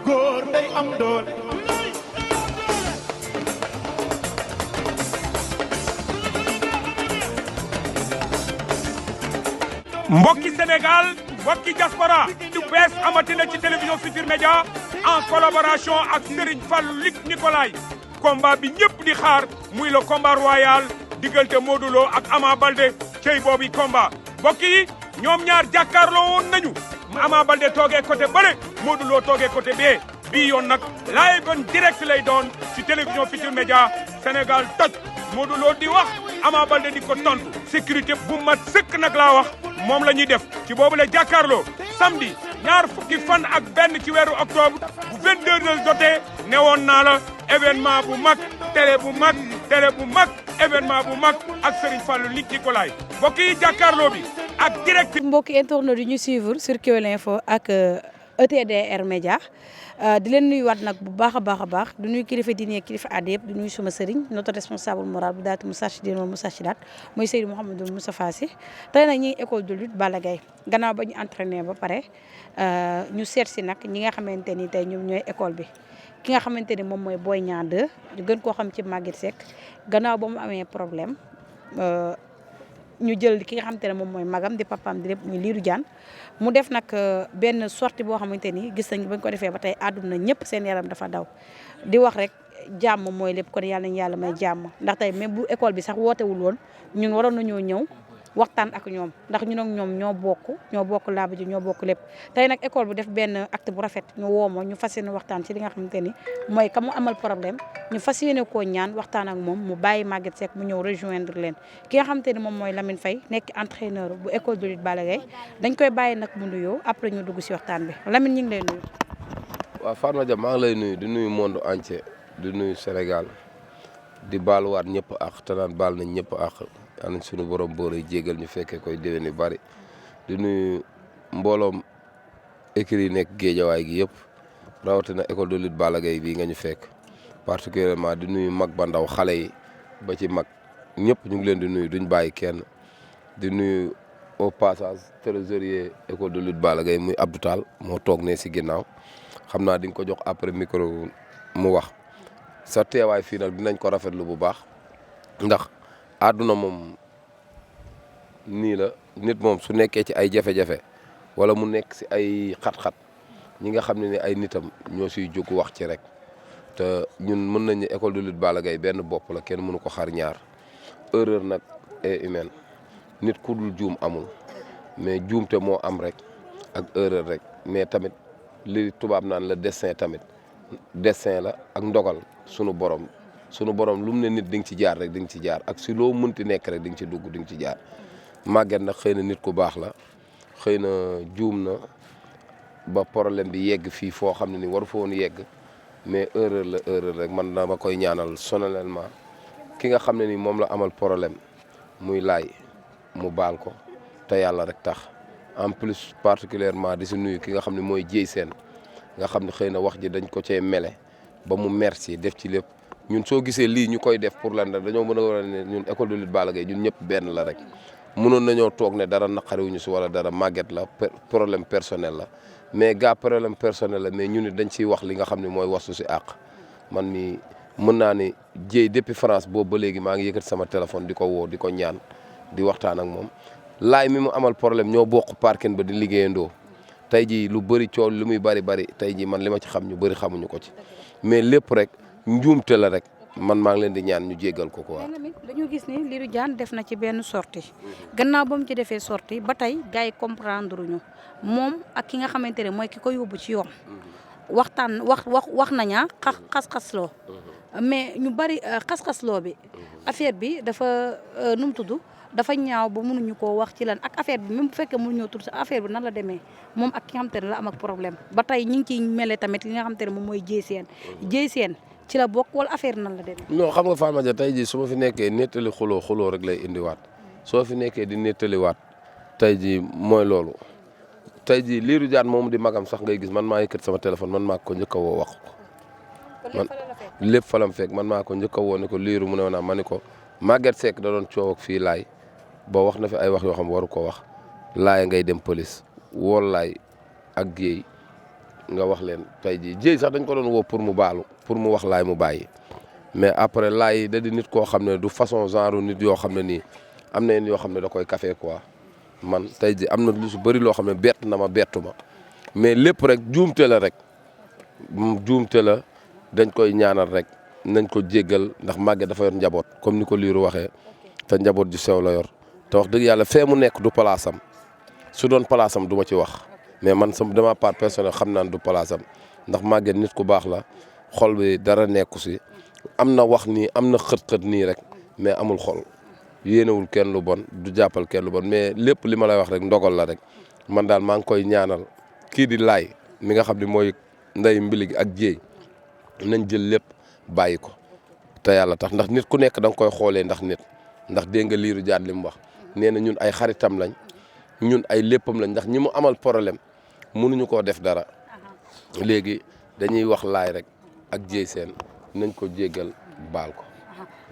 góor day am doole. mbokki Sénégal mbokki diaspora du bees amatina ci télévision Futurs Médias en collaboration ak Serigne Fallou Luc Nicolaï combat bi ñëpp di xaar muy le combat royal diggante Modou Lo ak Ama Baldé cey boobu combat mbokk yi ñoom ñaar jàkkaarloo woon nañu Ama Baldé toogee côté bële Modou Lo toogee côté bee bii yoon nag live en direct lay doon ci télévision Futurs Médias Sénégal toj Modou Lo di wax Ama Baldé di ko tontu sécurité bu mat sëkk nag laa wax moom la ñuy def ci boobu la jàkkaarloo samedi ñaar fukki fan ak benn ci weeru octobre bu 22h jotee newoon naa la événement bu mag télé bu mag événement bu mag ak Serigne Fallou Luc Nicolaï mbokk yi jàkkaarloo bi ak direct. mbokki internautes yi ñu suivre sur Kewel Info ak ETDR Média di leen nuyuwaat nag bu baax a baax di nuyu kilifa diine kilifa aada yëpp di nuyu suma sëriñ notre responsable moral bu daatu Moustarchidine wal Moustarchidaty mooy Seydou Mouhamadou Moustapha Sy tey nag ñi ngi école de lutte Balla Gaye gannaaw ba ñu entraîné ba pare ñu seet si nag ñi nga xamante ni tey ñoom ñooy école bi ki nga xamante ni moom mooy Boy Niang 2 ñu gën koo xam ci Maguette Seck gannaaw ba mu amee problème ñu jël ki nga xamante ne moom mooy magam di papaam di lépp muy Lirou Diane mu def nag benn sortie boo xamante ni gis nañ bañ ko defee ba tey àdduna ñëpp seen yaram dafa daw di wax rek jàmm mooy lépp kon yàlla nañu yàlla may jàmm ndax tey même bu école bi sax wootewul woon ñun waroon nañoo ñëw waxtaan ak ñoom ndax ñun ak ñoom ñoo bokk làmb ji ñoo bokk lépp tey nag école bi def benn acte bu rafet ñu woo ma ñu fas yéene waxtaan ci li nga xamante ni mooy ka mu amal problème ñu fas yéene koo ñaan waxtaan ak moom mu bàyyi Maguette Seck mu ñëw rejoindre leen ki nga xamante ni moom mooy Lamine Faye nekk entraîneur bu école de lutte Balla Gaye dañ koy bàyyi nag mu nuyoo après ñu dugg si waxtaan bi Lamine ñu ngi lay nuyu. waaw Fatma Dia maa ngi lay nuyu di nuyu monde entier di nuyu Sénégal di baaluwaat ñëpp ak te naan baal nañ ñëpp ak yàlla suñu borom boor yi jégal ñu fekkee koy déwén yu bari di nuyu mbooloom écurie yi nekk géejawaay gi yëpp rawatina école de lutte Balla Gaye bii nga ñu fekk particulièrement di nuyu mag ba ndaw xale yi ba ci mag ñëpp ñu ngi leen di nuyu duñ bàyyi kenn di nuyu au passage trésorier école de lutte Balla Gaye muy Abdou Tall moo toog ne si ginnaaw xam naa di nga ko jox après micro mu wax sa teewaay fii nag dinañ ko rafetlu bu baax ndax àdduna moom nii la nit moom su nekkee ci ay jafe-jafe wala mu nekk si ay xat-xat ñi nga xam ne ni ay nitam ñoo siy jóg wax ci rek te ñun mën nañu école de lutte Balla Gaye benn bopp la kenn mënu ko xar ñaar erreur nag est humaine nit ku dul juum amul mais juumte moo am rek ak erreur rek mais tamit li tubaab naan la destin tamit destin la ak ndogal sunu borom lu mu ne nit di nga ci jaar rek di nga ci jaar ak si loo mënti nekk rek di nga ci dugg di nga ci jaar Maguette nag xëy na nit ku baax la xëy na juum na ba problème bi yegg fii foo xam ne ni waru fa woon yegg mais erreur rek man dama koy ñaanal solennellement ki nga xam ne ni moom la amal problème muy laay mu baal ko te yàlla rek tax en plus particulièrement di si nuyu ki nga xam ne mooy Dieye Sène nga xam ne xëy na wax ji dañ ko cee mele ba mu merci def ci lépp ñun soo gisee lii ñu koy def pour lan rek dañoo mën a war a ne ñun école de lutte Balla Gaye ñun ñëpp benn la rek mënoon nañoo toog ne dara naqariwuñu si wala dara Maguette la problème personnel la mais gars problème personnel la mais ñun it dañ ciy wax li nga xam ne mooy wasu si àq man mi mën naa ni Dieye depuis France boobu ba léegi maa ngi yëkkati sama téléphone di ko woo di ko ñaan di waxtaan ak moom laay mi mu amal problème ñoo bokk parking ba di liggéeyandoo tey jii lu bëri coow lu muy bëri tey jii man li ma ci xam ñu bëri xamuñu ko ci mais lépp rek njuumte la rek man maa ngi leen di ñaan ñu jéggal ko quoi. dañu gis ni Lirou Diane def na ci benn sortie gannaaw ba mu ci defee sortie ba tey gars yi comprendre ñu moom ak ki nga xamante ne mooy ki ko yóbbu ci yoon waxtaan wax nañaa xas-xasloo mais ñu bëri xas-xasloo bi affaire bi dafa nu mu tudd dafa ñaaw ba mënuñu koo wax ci lan ak affaire bi même bu fekkee mënuñoo tudd sa affaire bi nan la demee moom ak ki nga xamante ne la am ak problème ba tey ñu ngi ciy mele tamit li nga xamante ne moom mooy Dieye Sène ci la bokk wala affaire nan la demee. non xam nga Fatma Dia tey jii su ma fi nekkee nettali xuloo rek lay indiwaat soo fi nekkee di nettaliwaat tey jii mooy loolu tey jii Lirou Diane moom di magam sax ngay gis man maa yëkkat sama téléphone man maa ko njëkk a woo wax ko. man lépp fa la fekk man maa ko njëkk a woo ne ko Lirou mu ne woon ma ne ko Maguette Seck da doon coow ak fii laay ba wax na fi ay wax yoo xam waru ko wax laay ngay dem police wool laay ak Dieye nga wax leen tey jii jéy sax dañ ko doon woo pour mu baalu pour mu wax laay mu bàyyi mais après laay da di nit koo xam ne du façon genre nit yoo xam ne nii am na yenn yoo xam ne da koy café quoi man tey jii am na lu su bëri loo xam ne bett na ma bettu ma mais lépp rek juumte la rek juumte la dañ koy ñaanal rek nañ ko jéggal ndax màgge dafa yor njaboot comme ni ko liiru waxee te njaboot ju sew la yor te wax dëgg yàlla fee mu nekk du palaasam su doon palaasam du ma ci wax mais man sama dama part personnel xam naan du palaasam ndax màgge nit ku baax la xol bi dara nekku si am na wax nii am na xët-xët nii rek mais amul xol yéenewul kenn lu bon du jàppal kenn lu bon mais lépp li ma lay wax rek ndogal la rek man daal maa ngi koy ñaanal kii di laay mi nga xam ne mooy nday mbilig ak jéey nañ jël lépp bàyyi ko te yàlla tax ndax nit ku nekk da nga koy xoolee ndax nit ndax dégg nga liiru jaat li mu wax nee na ñun ay xaritam lañ ñun ay léppam lañ ndax ñi mu amal problème mënuñu koo def dara léegi dañuy wax laay rek ak jéey seen nañ ko jéggal baal ko.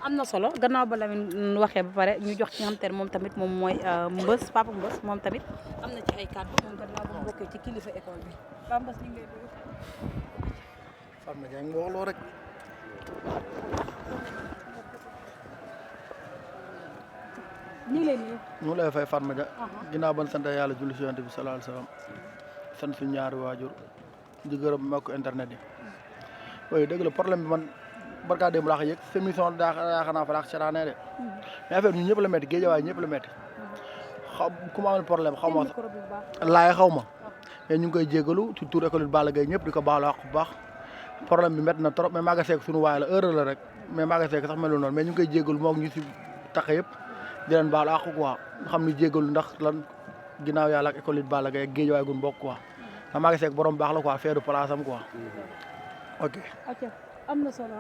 am na solo gannaaw ba Lamine waxee ba pare ñu jox ci nga xam te ne moom tamit moom mooy Mbës Papa Mbës moom tamit am na ci ay kàddu moom gannaaw ba mu bokkee ci kilifa école bi Papa Mbës ñu ngi lay déglu. Fatma Dia nga wax loo rek. ñu ngi lay nuyu. ñu ngi lay fay Fatma Dia. ginnaaw ban sant yàlla julli si yonent bi sallallahu alayhi wa sallam sant suñu ñaari waajur di gërëm mbokk internet yi. oui dëgg la problème bi man barka démb laa ko yëg sa émission daa xanaa fa laa ko seetaanee de. mais affaire ñu ñëpp la métti géejawaay ñëpp la métti xaw ku ma amal problème xaw ma laay xaw ma mais ñu ngi koy jégalu ci tur école Balla Gaye ñëpp di ko baalu àq bu baax problème bi métti na trop mais Maga Seck suñu waay la heure la rek mais Maga Seck sax melul noonu mais ñu ngi koy jégalu moom ñu si tax yëpp di leen baalu àq quoi xam ni jégalu ndax lan ginnaaw yàlla ak école Balla Gaye ak géejawaay gun bokk quoi ndax Maga Seck borom baax la quoi feedu place am quoi ok. am na solo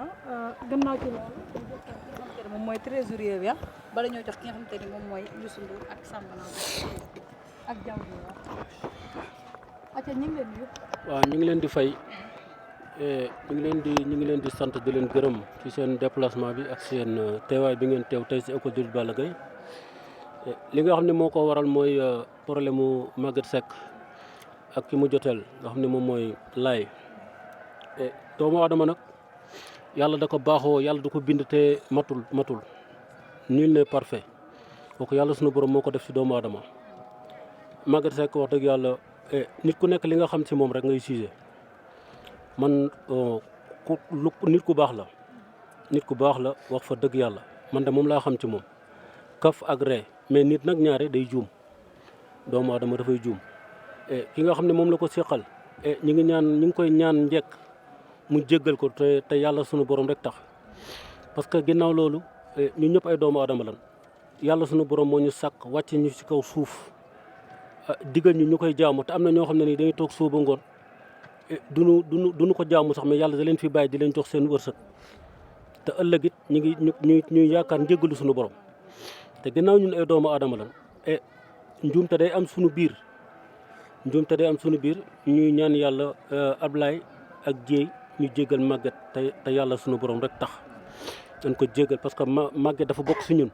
gannaaw ci loolu moom mooy trésorier bi bala ñoo jox ki nga xamante ni moom mooy Youssou Ndour ak Samba ak Diaw bi ñu ngi leen di. waaw ñu ngi leen di fay ñu ngi leen di sant di leen gërëm ci seen déplacement bi ak seen teewaay bi ngeen teew tey si école de Balla Gaye li nga xam ne moo ko waral mooy problème mu Maguette Seck ak ki mu joteel nga xam ne moom mooy laay doomu aadama nag yàlla da ko baaxoo yàlla du ko bind te matul nul n'est parfait kooku yàlla sunu borom moo ko def si doomu aadama Maguette Seck wax dëgg yàlla nit ku nekk li nga xam si moom rek ngay jugé man nit ku baax la wax fa dëgg yàlla man de moom laa xam ci moom kaf ak ree mais nit nag ñaare day juum doomu aadama dafay juum ki nga xam ne moom la ko seqal ñu ngi koy ñaan njekk mu jéggal ko te yàlla sunu borom rek tax parce que ginnaaw loolu ñu ñëpp ay doomu aadama lan yàlla sunu borom moo ñu sàkk wàcce ñu ci kaw suuf digal ñu koy jaamu te am na ñoo xam ne nii dañuy toog suuba ngoon duñu ko jaamu sax mais yàlla da leen fi bàyyi di leen jox seen wërsëg te ëllëg it ñuy yaakaar njéggalu sunu borom te ginnaaw ñun ay doomu aadama lan njuumte day am sunu biir ñuy ñaan yàlla Ablaye ak Dieye ñu jéggal Maguette te yàlla sunu borom rek tax dañ ko jéggal parce que Maguette dafa bokk si ñun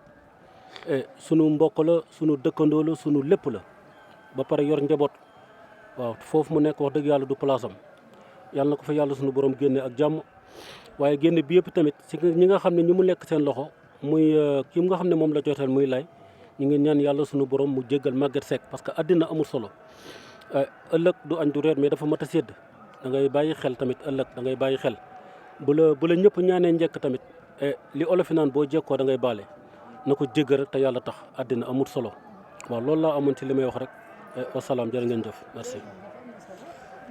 sunu mbokk la sunu dëkkandoo la sunu lépp la ba pare yor njaboot waaw foofu mu nekk wax dëgg yàlla du place am yàlla na ko fa yàlla sunu borom génne ak jàmm waaye génne bi yëpp tamit si ñi nga xam ne ñu mu lekk seen loxo muy ki nga xam ne moom la joteel muy lay ñu ngi ñaan yàlla sunu borom mu jéggal Maguette Seck parce que àddina amul solo ëllëg du añ du reer mais dafa mat a sédd da ngay bàyyi xel tamit ëllëg da ngay bàyyi xel bu la ñëpp ñaanee njëkk tamit li olofi naan boo jekkoo da ngay baale na ko jéggal rek te yàlla tax àddina amul solo waaw loolu laa amoon ci li may wax rek wasalaam jërë ngeen jëf merci.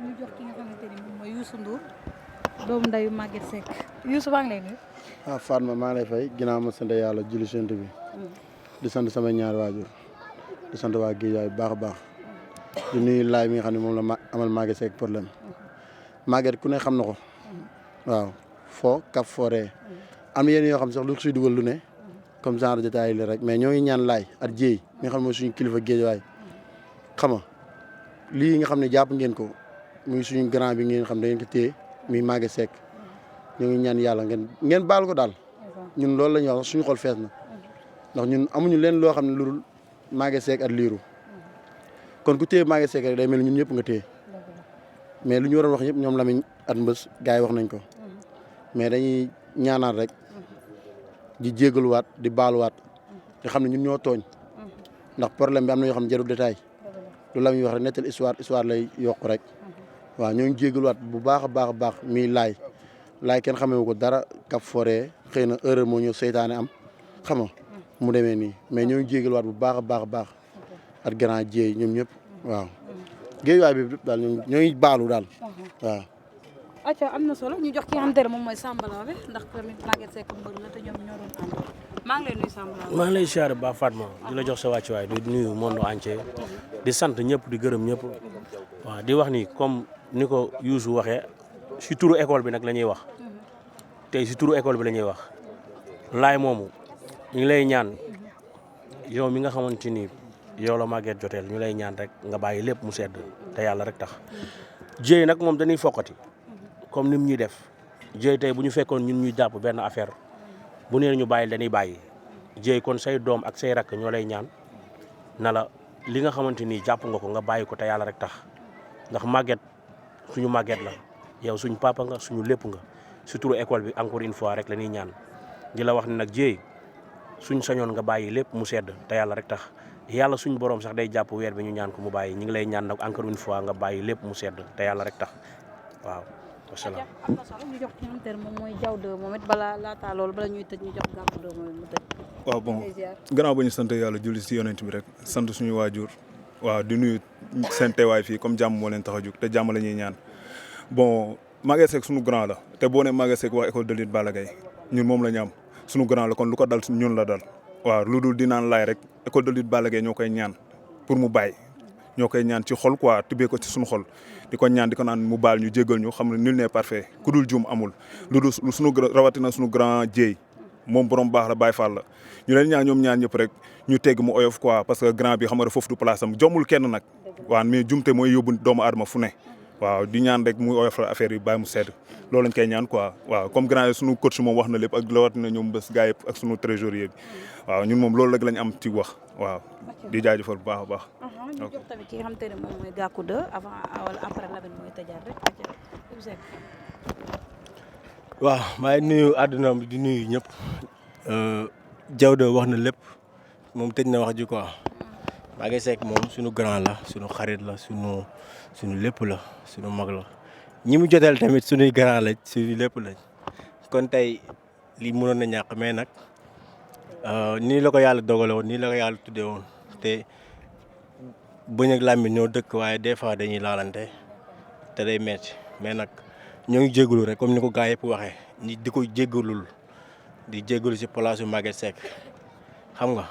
ñu jox ki nga xamante ni moom mooy Youssou Ndour doomu ndeyu Maguette Seck Youssou maa ngi lay nuyu. Fatma maa ngi lay fay ginnaaw ma sant yàlla julli sant bi di sant sama ñaari waajur di sant waa Guèye bu baax a baax di nuyu laay mi nga xam ne moom la amal Maguette Seck problème Maguette ku ne xam na ko waaw foo kaf fooree am na yenn yoo xam sax lu si dugal lu ne comme genre détail la rek mais ñoo ngi ñaan laay ak Dieye mi nga xam ne mooy suñu kilifa Guèye xam nga lii nga xam ne jàpp ngeen ko muy suñu grand bi ngeen xam da ngeen ko téye muy Maguette Seck ñoo ngi ñaan yàlla ngeen baal ko daal ñun loolu la ñuy wax suñu xol fees na ndax ñun amuñu leen loo xam ne lu dul Maguette Seck ak liiru kon ku téye Maguette Seck rek day mel ni ñun ñëpp nga téye mais lu ñu waroon wax yëpp ñoom Lamine at Mbës gars yi wax nañ ko mais dañuy ñaanaat rek di jégaluwaat di baaluwaat te xam ne ñun ñoo tooñ ndax problème bi am na yoo xam ne jarul détail lu Lamine wax rek nettal histoire lay yokk rek waaw ñoo ngi jégaluwaat bu baax a baax mi laay kenn xamee ko dara Cap Forêt xëy na erreur moo ñëw seytaane am xam nga mu demee nii mais ñoo ngi jégaluwaat bu baax a baax ak grand jéey ñoom ñëpp waaw géejuwaay bi daal ñoo ngi baalu daal waaw. acca am na solo ñu jox ki nga xamante ne moom mooy Samba Laobé ndax tamit Maguette Seck mbër la te ñoom ñoo doon ànd maa ngi lay nuyu Samba Laobé. maa ngi lay siyaare ba Fatma di la jox sa wàccuwaay di nuyu monde entier di sant ñëpp di gërëm ñëpp waaw di wax ni comme ni ko Youssou waxee si turu école bi nag la ñuy wax tey si turu école bi la ñuy wax laay moomu ñu ngi lay ñaan yow mi nga xamante ni yow la Maguette joteel ñu lay ñaan rek nga bàyyi lépp mu sedd te yàlla rek tax jéey nag moom dañuy fokkati comme ni mu ñuy def jéey tey bu ñu fekkoon ñun ñuy jàpp benn affaire bu nee ñu bàyyi dañuy bàyyi jéey kon say doom ak say rakk ñoo lay ñaan na la li nga xamante ni jàpp nga ko nga bàyyi ko te yàlla rek tax ndax Maguette suñu Maguette la yow suñu papa nga suñu lépp nga surtout école bi encore une fois rek la ñuy ñaan di la wax ne nag jéey suñ sañoon nga bàyyi lépp mu sedd te yàlla rek tax yàlla suñu borom sax day jàpp weer bi ñu ñaan ko mu bàyyi ñu ngi lay ñaan nag encore une fois nga bàyyi lépp mu sedd te yàlla rek tax waaw. wasalaam am na solo ñu jox ki nga xamante ne moom mooy Diaw 2 moom it bala ñuy tëj ñu jox Gackou 2 moom it mu tëj. waaw bon gannaaw ba ñu sant yàlla julli si yonent bi rek sant suñu waajur waaw di nuyu seen teewaay fii comme jàmm moo leen tax a jóg te jàmm la ñuy ñaan bon Maguette Seck suñu grand la te boo nee Maguette Seck wax école de lutte Balla Gaye ñun moom la ñu am suñu grand la kon lu ko dal ñun la dal waaw lu dul di naan laay rek école de lutte Balla Gaye ñoo koy ñaan pour mu bàyyi ñoo koy ñaan ci xol quoi tibbee ko ci suñu xol di ko ñaan di ko naan mu baal ñu jéggal ñu xam ne nul n'est parfait ku dul juum amul lu dul suñu rawatina suñu grand jéey moom borom baax la Baye Fall la ñu leen ñaan ñoom ñaan ñëpp rek ñu tegg mu oyof quoi parce que grand bi xam nga foofu du place am jommul kenn nag waaw mais jumte mooy yóbbu doomu aadama fu ne waaw di ñaan rek mu oyof la affaire yi bàyyi mu sedd loolu lañ koy ñaan quoi waaw comme grand suñu coach moom wax na lépp ak rawatina ñoom bés gars yëpp ak suñu trésorier bi waaw ñun moom loolu rek lañ am ci wax waaw di jaajëfal bu baax a baax. ñu jox tamit ki nga xamante ne moom mooy Gackou 2 avant wala après Lamine mooy tëjaat rek waaw maa ngi nuyu àdduna bi di nuyu ñëpp Diaw 2 wax na lépp moom tëj na wax ji quoi Maguette Seck moom suñu grand la suñu xarit la suñu lépp la suñu mag la ñi mu joteel tamit suñuy grand la suñu lépp lañ kon tey lii mënoon na ñàkk mais nag nii la ko yàlla dogale woon nii la ko yàlla tuddee woon te bëñ ak làmmiñ ñoo dëkk waaye des fois dañuy laalante te day metti mais nag ñoo ngi jégalu rek comme ni ko gars yëpp waxee ñi di ko jégalul di jégalu ci place yu Maguette Seck xam nga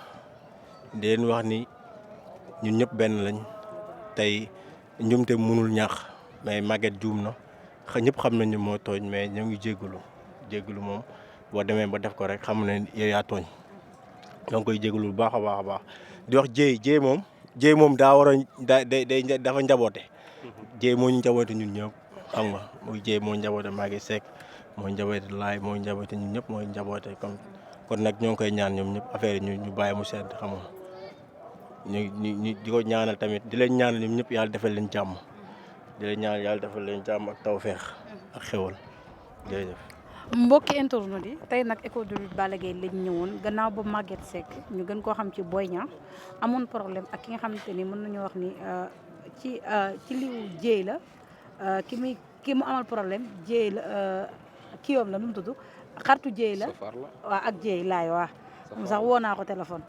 di leen wax ni ñun ñëpp benn lañ tey njumte mënul ñàkk mais Maguette juum na ñëpp xam nañu moo tooñ mais ñoo ngi jégalu moom boo demee ba def ko rek xam ne yow yaa tooñ ñoo ngi koy jégalu bu baax a baax di wax jéey moom daa war a dafa njaboote jéey moo ñu njaboote ñun ñëpp xam nga muy jéey moo njaboote Maguette Seck moo njaboote laay moo njaboote ñun ñëpp mooy njaboote kon nag ñoo ngi koy ñaan ñoom ñëpp affaire yi ñu bàyyi mu sedd xam nga ñu di ko ñaanal tamit di leen ñaanal ñoom ñëpp yàlla defal leen jàmm di leen ñaanal yàlla defal leen jàmm ak tawfeex ak xewal jërëjëf. mbokki internet yi tey nag école de lutte Balla Gaye lañ ñëwoon gannaaw ba Maguette Seck ñu gën koo xam ci Boy Niang amoon problème ak ki nga xamante ni mën nañu wax ni ci liu jéey la ki mu amal problème jéey la kiyoom la nu mu tudd xartu jéey la waaw ak jéey laay waa sax woo naa ko téléphone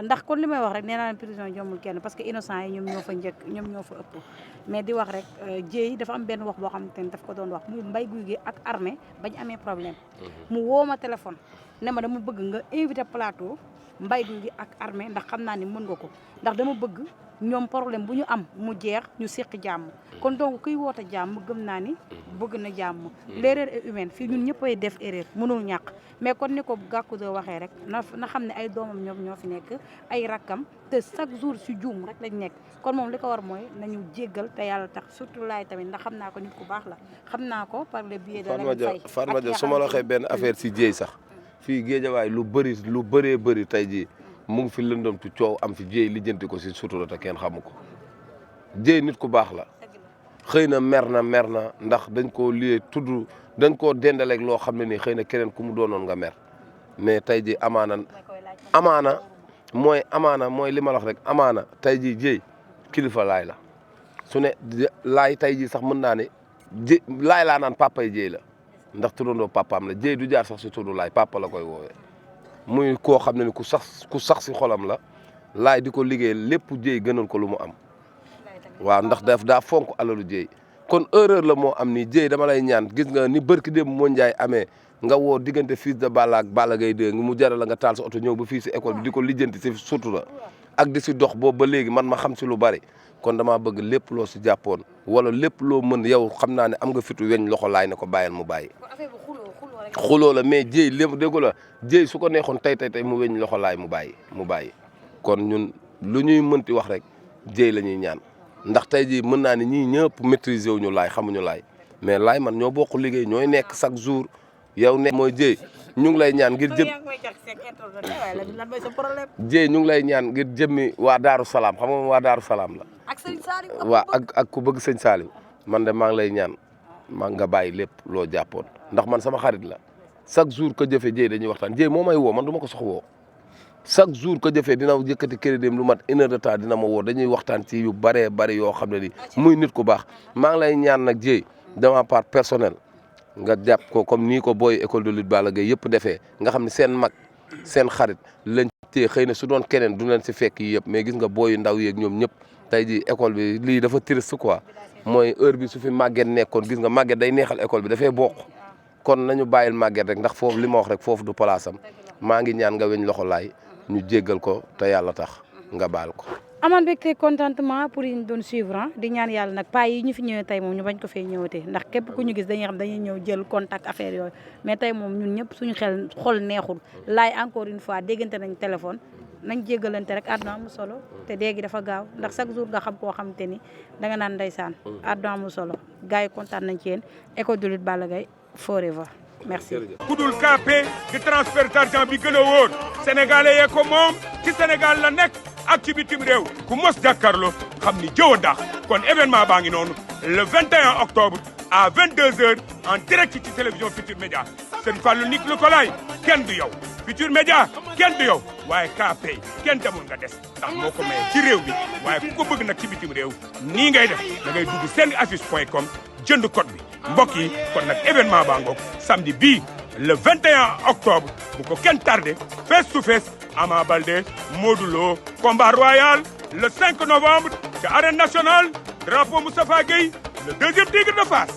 ndax kon li may wax rek nee naa leen prison jombul kenn parce que innocent yi ñoom ñoo fa njëkk ñoom ñoo fa ëpp mais di wax rek jéey dafa am benn wax boo xamante ni daf ko doon wax muy Mbaye Gouye Gui ak armée bañ amee problème mu woo ma téléphone ne ma dama bëgg nga invité plateau Mbaye Gouye Gui ak armée ndax xam naa ni mën nga ko ndax dama bëgg ñoom problème bu ñu am mu jeex ñu seq jàmm kon donc kuy woote jàmm gëm naa ni bëgg na jàmm l'erreur est humaine fii ñun ñëpp ay def erreur mënul ñàkk mais kon ni ko Gackou 2 waxee rek na xam ne ay doomam ñoom ñoo fi nekk ay rakkam te chaque jour si juum rek lañ nekk kon moom li ko war mooy nañu jéggal te yàlla tax surtout laay tamit ndax xam naa ko nit ku baax la xam naa ko par le biais de Fatma Dia su ma la waxee benn affaire si jéey sax fii Géejawaay lu bëree bëri tey jii mu ngi fi lëndëm tu coow am fi jéey lijjanti ko si sutura te kenn xamu ko jéey nit ku baax la xëy na mer na ndax dañ koo liyee tudd dañ koo dendaleeg loo xam ne nii xëy na keneen ku mu doonoon nga mer mais tey ji amaana mooy li ma la wax rek amaana tey ji jéey kilifa laay la su ne laay tey ji sax mën naa ne laay laa naan papa yi jéey la ndax turandoo papaam la jéey du jaar sax si tudd laay papa la koy woowee muy koo xam ne ni ku sax si xolam la laay di ko liggéey lépp jéey gënal ko lu mu am waaw ndax daa fonk alalu jéey kon erreur la moo am nii jéey dama lay ñaan gis nga ni bërki démb moo njaay amee nga woo diggante Fils de Balla ak Balla Gaye 2 mu jaral la nga taal sa oto ñëw ba fii si école bi di ko lijjanti si sutura ak di si dox boobu ba léegi man ma xam si lu bari kon damaa bëgg lépp loo si jàppoon wala lépp loo mën yow xam naa ne am nga fitu weñ loxo laay ne ko bàyyil mu bàyyi xuloo la mais jéey lépp déggu la jéey su ko neexoon tey mu weñ loxo laay mu bàyyi kon ñun lu ñuy mënti wax rek jéey la ñuy ñaan ndax tey jii mën naa ne ñii ñëpp maîtriser wu ñu laay xamuñu laay mais laay man ñoo bokk liggéey ñooy nekk chaque jour yow ne mooy jéey ñu ngi lay ñaan ngir jéey ñu ngi lay ñaan ngir jëmmi waa Daaru Salaam xam nga waa Daaru Salaam la waa ak ku bëgg sëñ Saliou man de maa ngi lay ñaan maa nga bàyyi lépp loo jàppoon ndax man sama xarit la chaque jour que jëfe jéey dañuy waxtaan jéey moo may woo man du ma ko sox woo chaque jour que jëfee dina yëkkati crédit lu mat 1 heure de temps dina ma woo dañuy waxtaan ci yu bëree bëri yoo xam ne ni muy nit ku baax maa ngi lay ñaan nag jéey de ma part personnel nga jàpp ko comme nii ko booy école de lutte Balla Gaye yëpp defee nga xam ne seen mag seen xarit lañ tee xëy na su doon keneen du leen si fekk yi yëpp mais gis nga booy ndaw yeeg ñoom ñëpp tey ji école bi lii dafa triste quoi mooy heure bi su fi màgget nekkoon gis nga màgget day neexal école bi dafay bokk kon nañu bàyyil màgget rek ndax foofu li ma wax rek foofu du place am maa ngi ñaan nga weñ loxo laay ñu jéggal ko te yàlla tax nga baal ko. amoon mbégte contentement pour yi ñu doon suivre di ñaan yàlla nag pas yi ñu fi ñëwee tey moom ñu bañ ko fee ñëwatee ndax képp ku ñu gis dañuy xam dañuy ñëw jël contact affaire yooyu mais tey moom ñun ñëpp suñu xol neexul laay encore une fois déggante nañ téléphone nañ jéggalante rek àdduna amul solo te léegi dafa gaaw ndax chaque jour nga xam koo xamante ni danga naan ndeysaan àdduna amul solo gars yi kontaan nañ ci yéen école de lutte Balla Gaye forever merci. kudul KP di transfert d'argent bi gën a wóor sénégalais yee ko moom ci Sénégal la nekk ak ci bitim réew ku mos jàkkaarloo xam ni jëw a daax kon événement baa ngi noonu le 21 octobre à 22h en direct ci télévision Futur Média seen Fallou Nick Nicolay kenn du yow Futur Média kenn du yow waaye KP kenn demul nga des ndax moo ko maye ci réew bi waaye ku ko bëgg nag ci bitim réew nii ngay def da ngay dugg seen affiche.com jënd code bi mbokk yi kon nag événement baa ngoog samedi bii le 21 octobre bu ko kenn tardé face to face Ama Baldé Modou Lo combat royal le 5 novembre ca arène nationale drapeau Moustapha Gueye le deuxième tigre de Fass.